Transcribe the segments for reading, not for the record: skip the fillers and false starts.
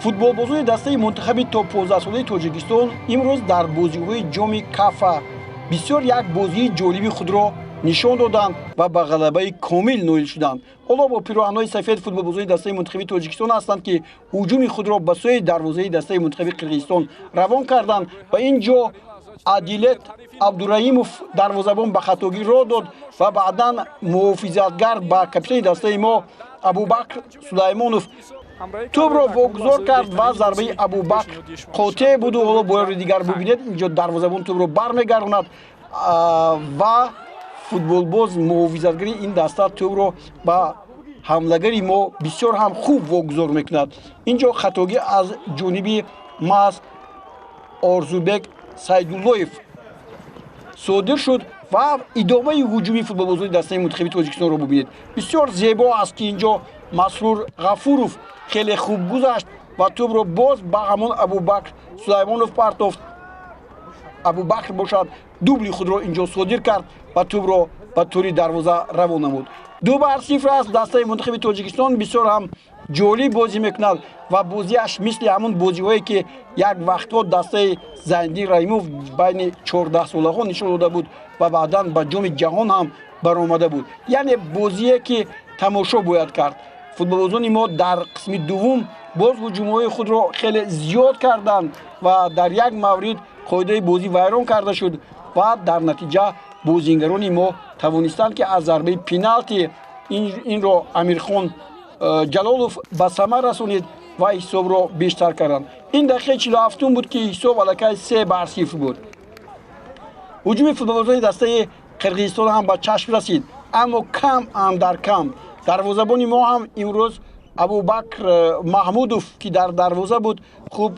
Футболбозони дастаи мунтахаби то 15-солаи Тоҷикистон имрӯз дар бозиҳои Ҷоми Кафа бисёр як бозии ҷолиби худро нишон доданд ва ба ғалабаи комил ноил шуданд. Ҳоло бо пироҳанҳои сафед футболбозони дастаи мунтахаби Тоҷикистон ҳастанд, ки ҳуҷуми худро ба сӯи дарвозаи дастаи мунтахаби Қирғизистон равон карданд ва ин ҷо Адилет Абдураимов, дарвозабон, ба хатогӣ роҳ дод ва баъдан муҳофизатгар ба капитани дастаи мо Абубакр Сулаймонов тӯбро вогузор кард ва зарбаи Абубакр қотеъ буду ҳоло бори дигар бубинед, инҷо дарвозабон тӯбро бармегардонад ва футболбоз, муҳофизатгари ин даста тӯбро ба ҳамлагари мо бисёр ҳам хуб вогузор мекунад. Инҷо хатогӣ аз ҷониби маҳз Орзубек Сайдуллоев содир шуд ва идомаи ҳуҷуми футболбозони дастаи мунтахаби Тоҷикистонро бубинед. Бисёр зебо аст, ки инҷо Масрур Ғафуров хеле хуб гузашт ва тӯбро боз ба ҳамон Абубакр Сулаймонов партофт. Абубакр бошад, дубли худро инҷо содир кард ва тӯбро ба тӯри дарвоза равон намуд. 2-0 аст. Дастаи мунтахаби Тоҷикистон бисёр ҳам ҷолиб бозӣ мекунад ва бозиаш мисли ҳамон бозиҳое, ки як вақтҳо дастаи Зайниддин Раҳимов байни 14-солаҳо нишон дода буд ва баъдан ба Ҷоми Ҷаҳон ҳам баромада буд, яъне бозие, ки тамошо бояд кард. Футболбозони мо дар қисми дуввум боз ҳуҷумҳои худро хеле зиёд карданд ва дар як маврид қоидаи бозӣ вайрон карда шуд ва дар натиҷа бозингарони мо тавонистанд, ки аз зарбаи пеналти инро Амирхон Ҷалолов ба самар расонид ва ҳисобро бештар карданд. Ин дақиқаи 47-ум буд, ки ҳисоб аллакай 3-0 буд. Ҳуҷуми футболбозони дастаи Қирғизистон ҳам ба чашм расид, аммо кам андар кам. Дарвозабони мо ҳам имрӯз, Абубакр Маҳмудов, ки дар дарвоза буд, хуб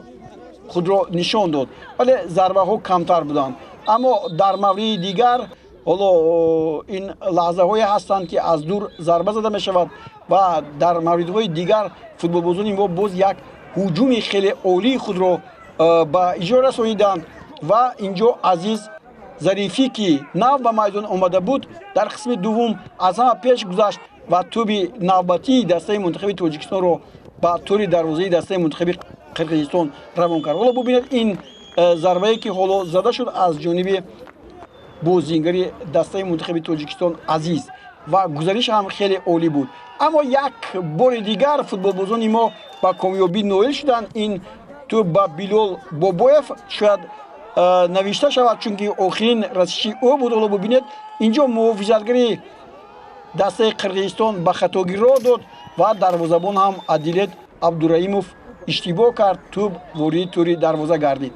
худро нишон дод, вале зарбаҳо камтар буданд. Аммо дар мавриди дигар ҳоло ин лаҳзаҳое ҳастанд, ки аз дур зарба зада мешавад ва дар мавридҳои дигар футболбозони мо боз як ҳуҷуми хеле олии худро ба иҷро расониданд ва инҷо Азиз Зарифӣ, ки нав ба майдон омада буд, дар қисми дуввум аз ҳама пеш гузашт ва тӯби навбатии дастаи мунтахаби Тоҷикистонро ба тӯри дарвозаи дастаи мунтахаби Қирғизистон равон кард. Ҳоло бубинед, ин зарбае, ки ҳоло зада шуд аз ҷониби бозингари дастаи мунтахаби Тоҷикистон Азиз, ва гузариш ҳам хеле олӣ буд. Аммо як бори дигар футболбозони мо ба комёбӣ ноил шуданд. Ин тӯб ба Билол Бобоев шояд навишта шавад, чунки охирин расиши ӯ буд. Ҳоло бубинед, инҷо муҳофизатгари дастаи Қирғизистон ба хатогӣ роҳ дод ва дарвозабон ҳам Адилет Абдураимов иштибоҳ кард, тӯб вориди тӯри дарвоза гардид.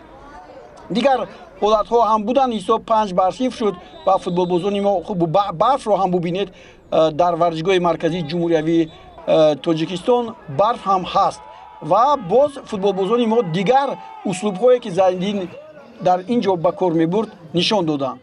Дигар ҳолатҳо ҳам буданд. Ҳисоб 5-0 шуд ва футболбозони мо хуб, барфро ҳам бубинед, дар варзишгоҳи марказии ҷумҳуриявии Тоҷикистон барф ҳам ҳаст ва боз футболбозони мо дигар услубҳое, ки Зайниддин дар ин ҷо ба кор мебурд, нишон доданд.